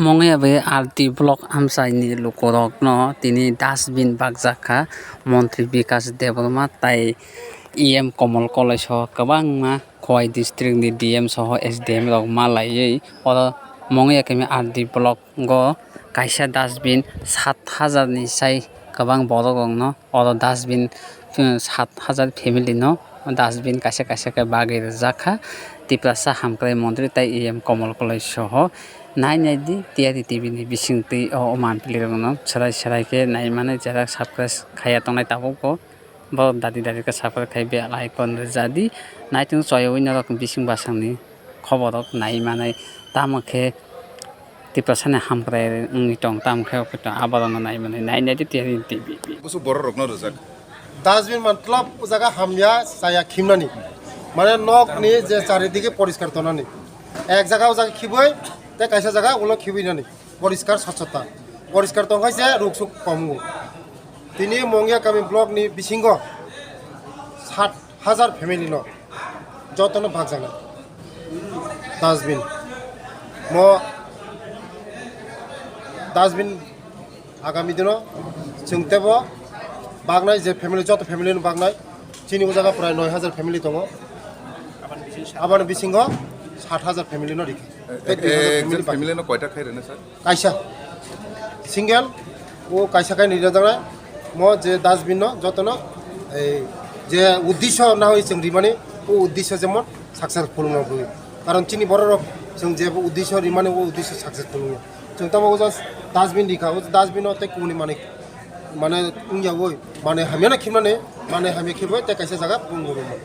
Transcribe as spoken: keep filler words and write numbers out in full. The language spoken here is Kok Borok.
Mongya bai R D block amchaini lukurokno tini dustbin bakjak kha. Montri Bikas Debbarma tai E M Komol Koloi soho kwbangma Khowai district ni D M soho S D M rok ma laiwi oro Mongya kami R D block o kaisa dustbin sat hajar ni sai kwbang borok rokno oro dustbin, uh, sat hajar family no dustbin kaisa kaisa khe bagwi rwjak kha. Tiprasa Hamkrai Montri tai E M Komol Koloi soho nai nai di T R T T V ni bising twi o manpili rokno swrai swrai khe nai mani jera subscribe khaiya tongnai tabuk bo. Bo dadi dadi khe subscribe khai be like kon rwja di. Nai tung choyawi norok bising basang ni khobor rok nai manai tamo khe Tiprasa ni Hamkrai wngwi tong tamo khe abo rokno nai manai nai nai di T R T T V. Busu borok rokno rwjak. Dustbin matlab o jaga hamya chaya khimnani. Mane nok ni je charidike poriskar tonani. Ek jaga o jaga khibui, te kaisa jaga ulo khibui nani. Poriskar swchhota. Poriskar tongkhaise ruk suk komu. Tini Mongya kami block ni bisingo sat hajar family no jotono bakjaknai dustbin. Mo dustbin agami dino chwng tebo baknai je family, joto family no baknai chini o jaga prai noi hajar family tongo. Aboni bisingo sat hajar family no rikha. Tei dui hajar family bakha. Family no koita khai rwna sir? Kaisa single, o kaisa kai ni rwjaknai, mo je dustbin no jotono, ei, je uddisho nawi chwng rimani, o uddisho jemon successful wngna bagwi. Karon chini borok rok chwng je uddisho rimani, o uddisho successful wngya. Chwng tamo o just dustbin rikha, o dustbin no tei kubuni manwi, mane, wngya oi, manwi hamya no khimnani, manwi hamya khibai tei kaisa jaga pung rwmani.